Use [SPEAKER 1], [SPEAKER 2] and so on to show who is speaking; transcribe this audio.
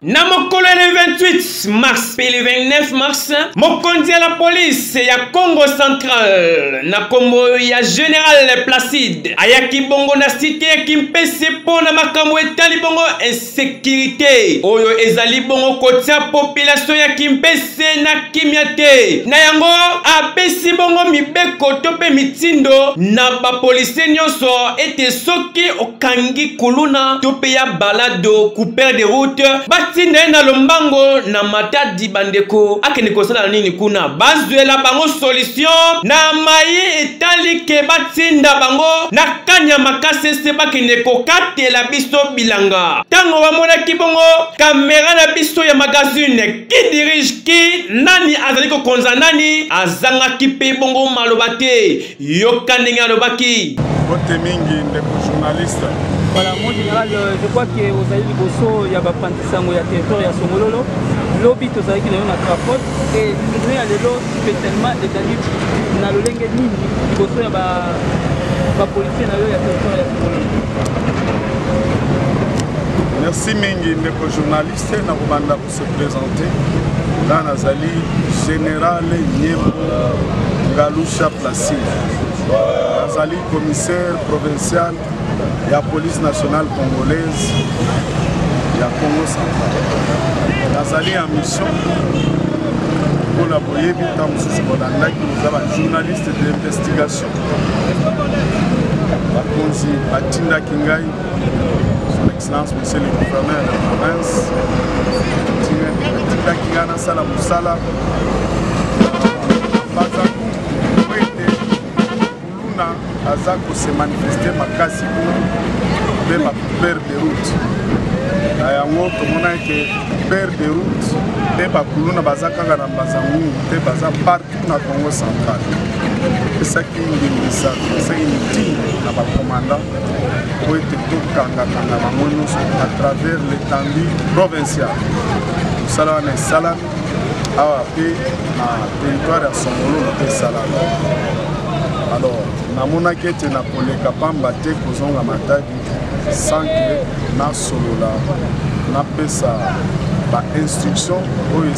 [SPEAKER 1] Na mokolo ya le 28 mars mpe le 29 mars, mokonzi ya la police ya Congo Central na kombo ya General Placide ayaki bongo na site ya Kimpese mpo na makambo etali bongo insécurité oyo ezali bongo kotia population ya Kimpese na kimia te. Na yango apesi bongo mibeko to mpe mitindo na bapolisie nyonso ete soki okangi kuluna to mpe ya balado couper de route batinda ye na lombango na Matadi. Bandeko, akende kosala nini kuna? Bazwela bango solution na maye etali ke batinda bango na Kanyama Kasese bakende kokatela biso bilanga. Ntango bamonaki bongo kamera na biso ya magazine qui dirige qui, nani azali kokonza nani, azangaki mpe bongo maloba te. Yoka ndenge alobaki.
[SPEAKER 2] Mbote mingi ndeko journaliste.
[SPEAKER 3] Voilà, mon général, je crois que ozali liboso ya bapanzi sango ya territoire ya Songololo. Lobi tozalaki na yo na Trafot et journée ya lelo spécialement ezali na lolenge nini liboso ya ba bapolisier na yo ya territoire ya Songololo?
[SPEAKER 2] Merci mingi ndeko journaliste, na kobanda se présenter. Nga nazali général Nyembo Ngalusha Placide, nazali commissaire provincial ya police nationale congolaise ya Congo Central. Nazali en mission mpona boyebi ntango mosusu bolandaki, boza bajournaliste d'investigation. Bakonzi batindaki ngai, son excellence monsieur le gouverneur de la province atindaki ngai nasala mosala Bazaku po ete kuluna aza kose manifeste makasi kuna mpe bacoupeur de route. Na yango tomona ete coupeur de route mpe bakuluna baza kaka na Mbanza-Ngungu te, baza partout na Congo Central. Topesaki ndingisa, topesaki mitindo na bacommandant po ete tokangakanga bango nyonso à travers l'étendue provinciale. Mosala wana esalami awa mpe na territoire ya Songololo mpe esalami. Alors namonaki ete nakoleka pamba te kozonga Matadi sans que nasolola, napesa ba instruction oyo.